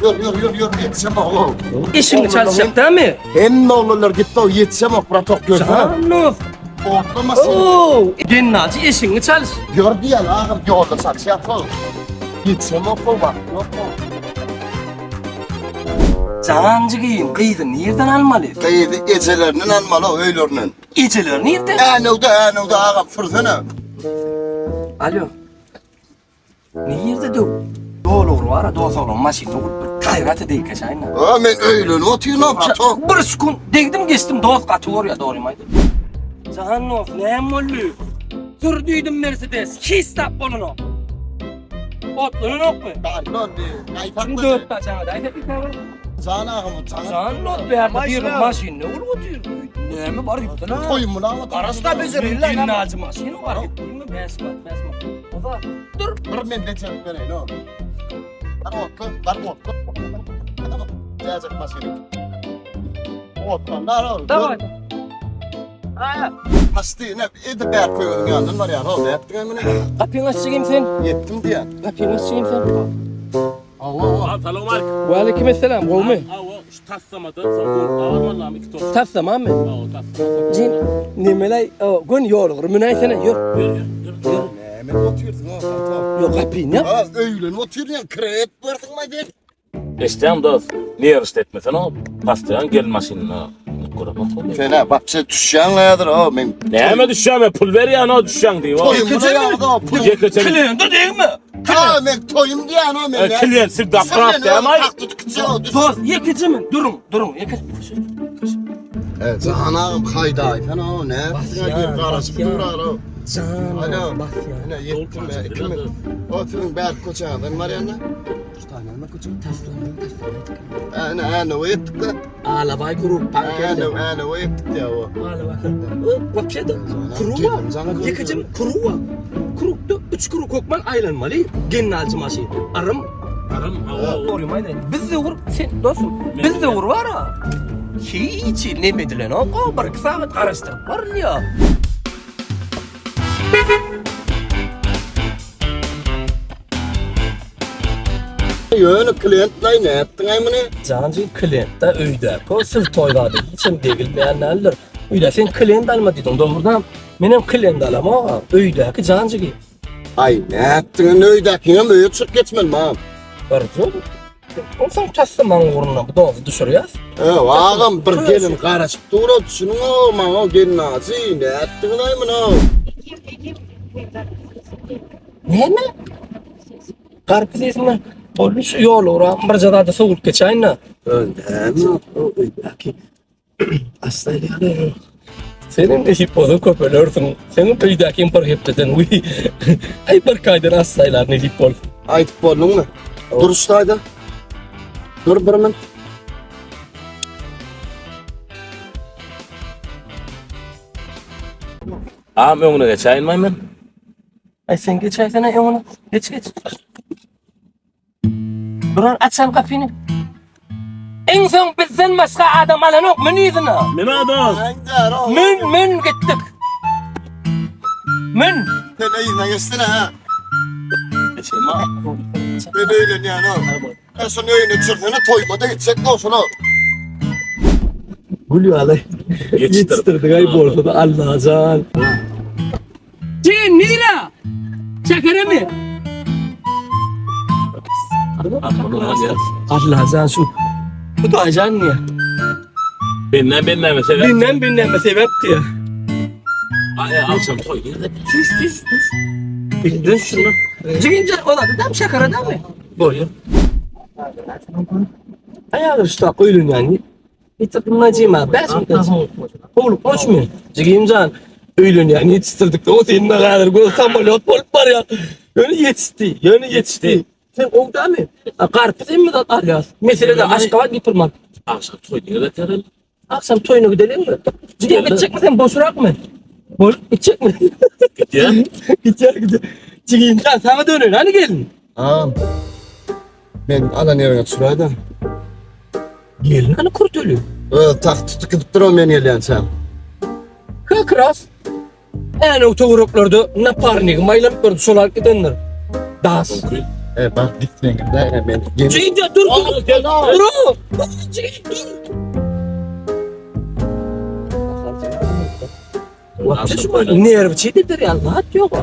Ýör, ýör, ýör, ýör, ýetişemok o. Eşiňi çalyşjak dämi? Hemme oglanlar gitdi o, ýetişemok, bratok ýörsene. Janow. Otlamasyn. Oo, Gennady eşiňi çalyş. Ýör diýen agam ýolda çalyşýar sol. Ýetişemok o, wagt ýok o. Jan jigim, gyzy nirden almaly? Gyzy ejelerinden almaly o, öýlerinden. Ejeleri nirde? Änewde, änewde agam sürsene. Alo. Nirde döw? Ýol ugry bar-a, dos oglan maşynda urup bir gaýrat edeýin keşaýyn-da. Ö, men öýlenip otyryn o, bratok. Bir sekunt degdim geçdim, dost gaty görýär, dogrymy aýdayım. Jan dost, näme boldy? Sür diýdim Mercedes, hiç zat bolanok. Otlananokmy? Barlondy, Kim gaýtak. dört taçaňa da aýdyp gitmäge? Jan agam, jan. Jan dost, bärde bir maşynda urup otyr. Näme bar gitdin ha? Toýumyny alyp. Garasda bejerilla. Ginnajy maşyn bar gitdinmi? Bäş mat, bäş mat. Oza, dur. Bir men bejerip bereýin o. Bar otla, bar otla. Gelecek maşyny. Otla, nar ol. Daway. Aa, Pasti ne edip bär köýüň ýanyndan barýar o. Ne etdiň muny? Gapyňy açjagym sen. Ýetdim diýen. Gapyňy açjagym sen. Awa, awa. Salam aleyküm. Ve aleyküm esselam, gowmy? Awa, şu taslamadan soň almalam iki top. Taslamamy? Awa, taslama. Jim, nemelay, o, gün ýol ugry münäýsene, ýör. Ýör, ýör, ýör. Näme otyrsyň o? Tato? Ýok, gapyny ýap. Ha, öýlenip otyryn, kredit bersiň maý diýip. Eşitýäň dost, nerişde etmesene o pastoýan gelin maşynyna münüp göremok. Sen ha, bapça düşýäň häzir o men. Näme düşýän men pul berýän o düşýäň diýip. Toýum ýa o pul. Ýekeçe Kliýent degme. Ha, men toýum diýän o men. Klient siz da prap dämi? Dost, ýekeje men, duruň, duruň, ýekeje. E, Jahan agam haýda aýtan o, ne? Bir garaşyp durar o. Jan, Alo. basýan. Ine ýetdim, e, iki min. O siziň bärki köçäňizden barýan-da. Şu taýdan näme köçe? Taslama, taslama etdik. Ene, ene, o ýetdik de. Alabay grup bank Ene, ene, o ýetdik diýä o. Alabay. O, wapşe-de kruwa. Ýekeje kruwa. Krukda üç kruk hökman aýlanmaly. Gelin alyjy maşyn. Arym. Arym, hawa. Dogrymy aýdaýyn. Biz döwür, sen dostum, biz döwür bar-a. Hiç neme edilenok, o bir iki sagat garaşdyryp barylýar. Ýöne klient naý nätdiň aý muny? Janjy klientde öýdäki o siz toý zady hiçem degilmeýän däldir. Öýde sen klient alma diýdiň dogrudan. Menem klient alamok öýdäki janjygy. Aý nätdiň indi öýdäkiňem öýe çykyp geçmeli mam. Barjy. Onsoň taslamaň ugruna bu dozy düşürýäs. Ew agam bir gelin garaşyp dur o düşüniň o maňa o gelin ajy nätdiň aý muny? Näme? Garpyz iýsinler. Boldy şu ýol ugra birje zada sowulyp geçäýin-de. Näme? O öýdäki Asla Senin nesip bolsa köpelersiň. Senin öýdäkiň bir hepdeden uý. Aý bir kaýdan aslaylar nesip bolsa. Aýdyp bolduňmy? Dur şu taýda. Dur bir min. Am öňüne geçäýinmi men? Aý sen geçäýsene öňüne. Geç geç. Duran açan gapyny. Iň soň bizden başga adam alanok, mün yzyna. Mün adam. Mün, mün gitdik. Mün. Sen yzyna geçsene ha. Geçeyim ha. Ben öýlenýän o. Ben şunu öýüne düşürsene toýuma da gitjek o şunu. Gül ýaly. Ýetişdirdik aý bolsa da Allajan. Jigim nira? Şekeremi? Allajan şu Hudaýjan niye? Benden benden sebep. Binden binden sebep diye. Ay akşam toy nerede? Tüş tüş tüş. Bildin şunu. Jigim can ola da şeker adam mı? Bolýar. Aýagy şu tak öýlenýän. Ýetip bäş minut. Howlup goçmy? Jigimjan öýlenýän ýetişdirdik o senin häzir göz samolýot bolup barýar. Ýöne ýetişdi, ýöne ýetişdi. Sen gowdamy? Garpyz emmi zat alýas. Mesele de Aşgabat gitdirman. Akşam toý nirede terel? Akşam toýuna gidelim mi? Jigim gitjekmi sen boşurakmy? Boş gitjekmi? Gitýär. Gitýär gitýär. Jigimjan sana döneýin hani gelin? Ha. Men alan ýeriňe düşüräýdä. Gelin hani kurteli. Öz tak tutup gidip dur o men gelýänçäm. Как раз. Änew töwereklerde naparnigim aýlanyp durdy, şol alyp gidendir. Das. Mümkin. E bak gitseňiz de men Jigimjan dur dur. Dur. Jigim dur. Wapşe şu nerw çeýdirdir ýaly zat ýok.